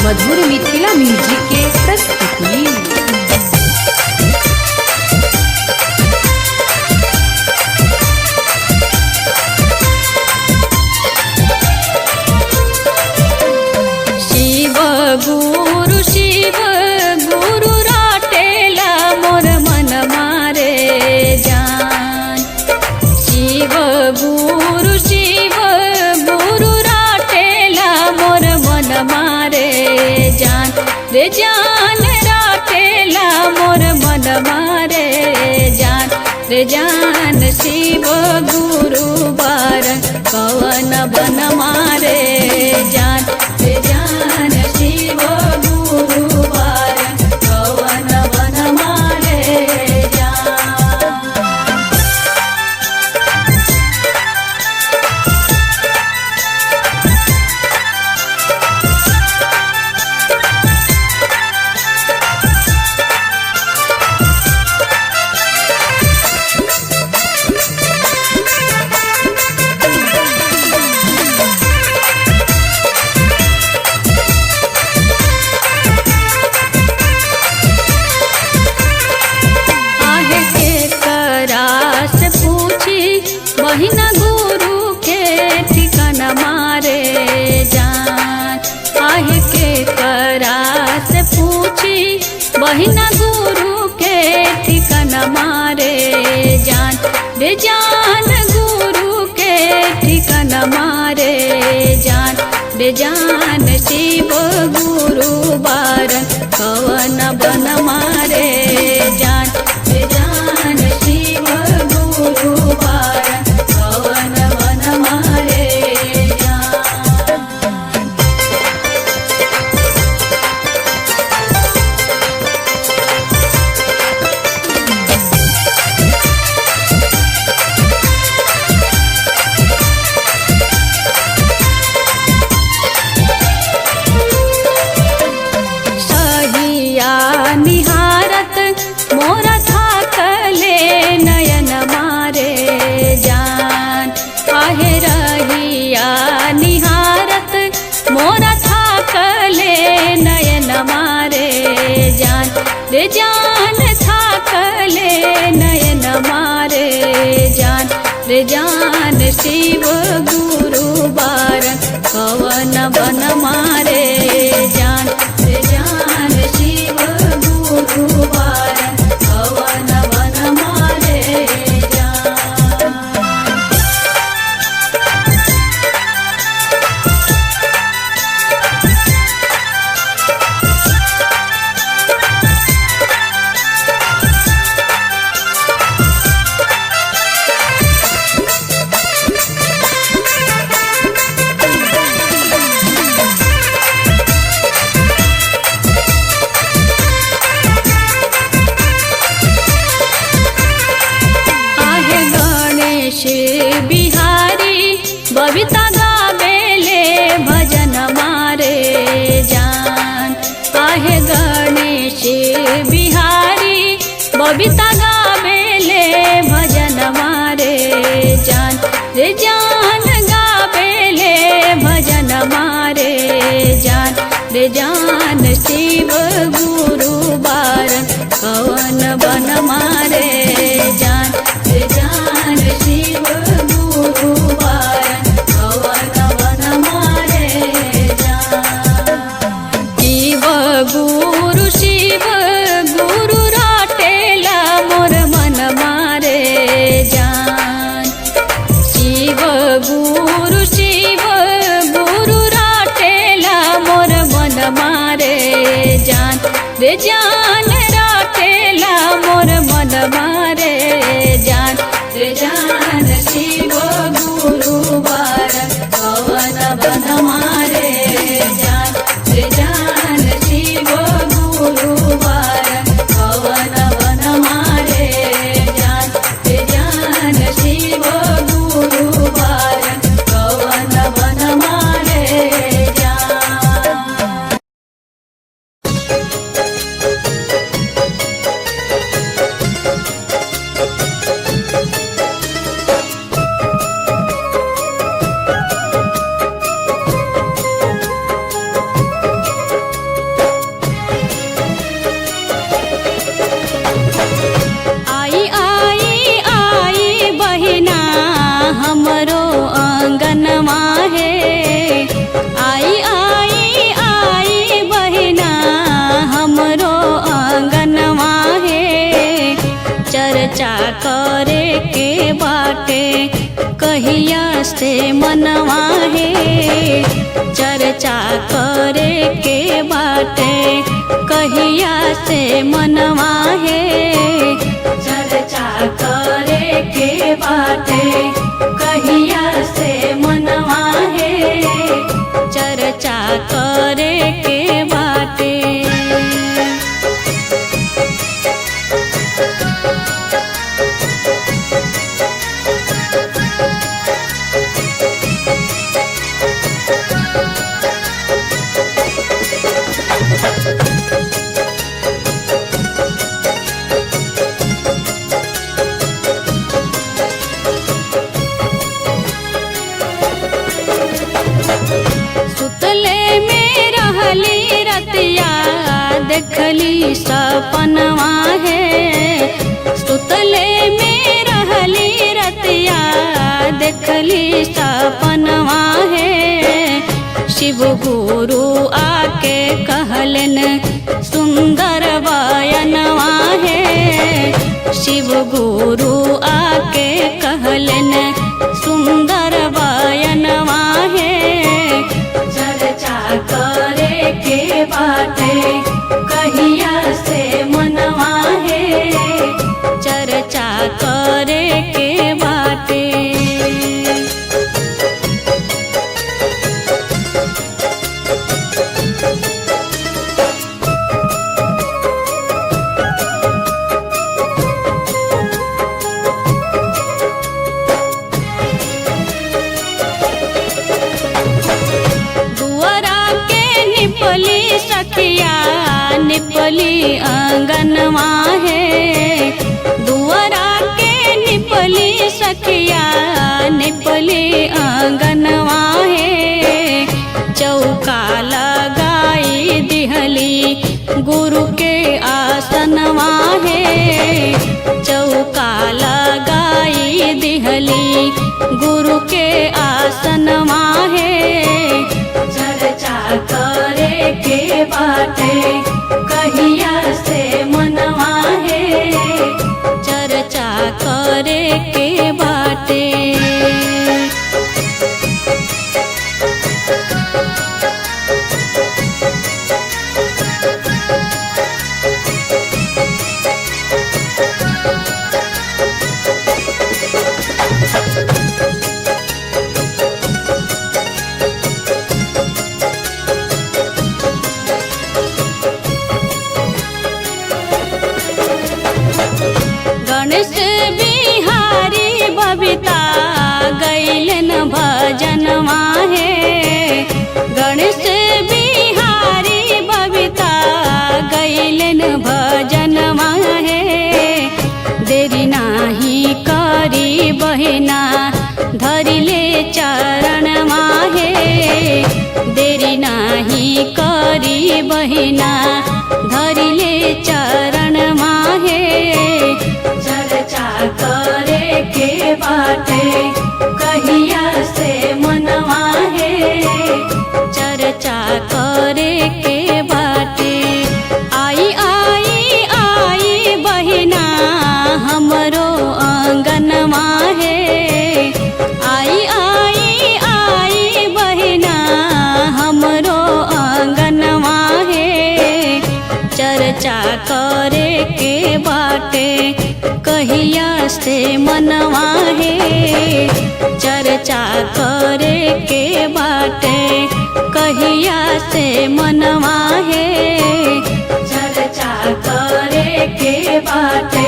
मधुर मिथिला म्यूजिक के प्रस्तुति। शिव गुरु शिव गुरु राटेला मोर मन मारे जान। शिव गुरु शिव गुरु राटेला मोर मन मारे जान। रे जान राटेला मोर मन मारे जान। रे जान शिव गुरु बार पवन बन मारे जान। रे जान शिव गुरु बार पवन बन मारे जान। आहे के करास पूछी बहिना गुरु के ठिकाना मारे जान। आहे के करास पूछी बहिना गुरु के ठिकाना मारे जान। रे जान गुरु के ठिकाना मारे जान। रे जान शिव गुरु बार कवन बन मारे जान। रे जान शिव गुरु बार कवन बन मारे जान। सहिया निहारत मोरा थाकले नयन मारे जान। आहे रहिया निहारत मोरा थाकले नयन मारे जान। रे जान थाकले नयन मारे जान। रे जान शिव गुरु बार कवन बन मारे जान। रे जान शिव गुरु बार कवन बन मारे जान। आहे गणेश बिहारी बबिता गावेले भजन मारे जान। आहे गणेश बिहारी बबिता गावेले भजन मारे जान। रे जान गावेले भजन मारे जान। रे जान शिव गुरु बार कवन बन मारे जान। रे जान शिव गुरु बार कवन बन मारे जान। शिव गुरु शिव गुरु राटेला मोर मन मारे जान। शिव गुरु शिव गुरु राटेला मोर मन मारे जान। रे जान राटेला मोर मन मारे जान। रे जान शिव गुरु बार पवन बन मारे जान। रे जान शिव गुरु बार पवन बन मारे जान। रे जान शिव गुरु बार पवन बन मारे जान। आई आई आई बहिना हमरो आंगनवा हे, चर्चा करे के बाटे कहिया से मनवा हे, चर्चा करे के बाटे कहिया से मनवा हे, चर्चा करे के बाटे कहिया से मनवा हे, चर्चा करे के बाटे। सुतले में रहली रतिया देखली सपनवा हे, सुतले में रहली रतिया देखली सपनवा हे, शिव गुरु आके कहलन सुंदर बयनवा हे, शिव गुरु आके कहलन सुंदर बयनवा हे, चर्चा करे के बाटे कहिया से मनवा हे, चर्चा करे के बाटे। दुअरा के निपली सखिया निपली आंगनवा हे, दुअरा के निपली सखिया निपली आंगनवा हे, चौका लगाई दिहली गुरु के आसनवा हे, चौका लगाई दिहली गुरु के आसनवा हे, चर्चा करे के बाटे कहिया से मनवा हे, चर्चा करे के बाटे। गणेश बिहारी बबीता गैलन भजनवा हे, गणेश बिहारी बबीता गैलन भजनवा हे, देरी नाही करी बहिना धरिले चरणवा हे, देरी नाही करी बहिना धरिले चरणवा हे, चर्चा करे के बाटे कहिया से मनवा हे, चर्चा करे के बाटे। आई आई आई बहिना हमरो आंगनवा हे, आई आई आई बहिना हमरो आंगनवा हे, चर्चा करे के बाटे कहिया से मनवा हे, चर्चा करे के बाटे कहिया से मनवा हे, चर्चा करे के बाटे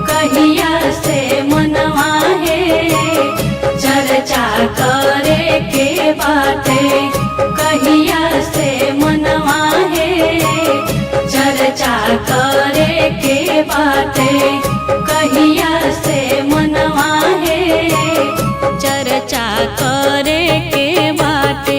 कहिया से मनवा हे, चर्चा करे के बाटे कहिया से मनवा हे, चर्चा करे के बाटे कहिया से मनवा हे, चर्चा करे के बाटे।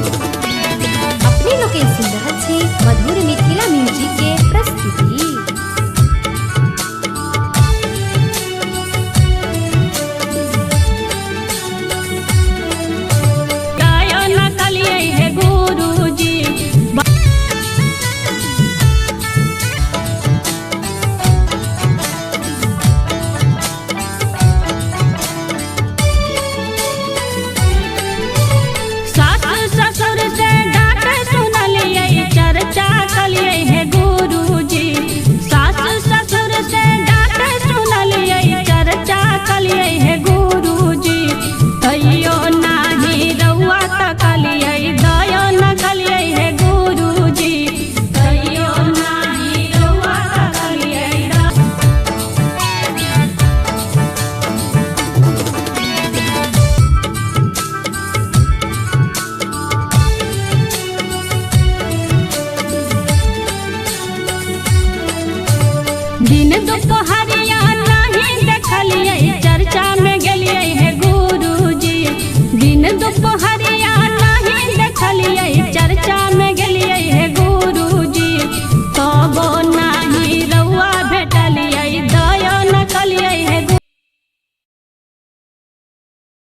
अपने लोकनि सुनि रहल छी मधुर मिथिला म्यूजिक के प्रस्तुति। दोपहर।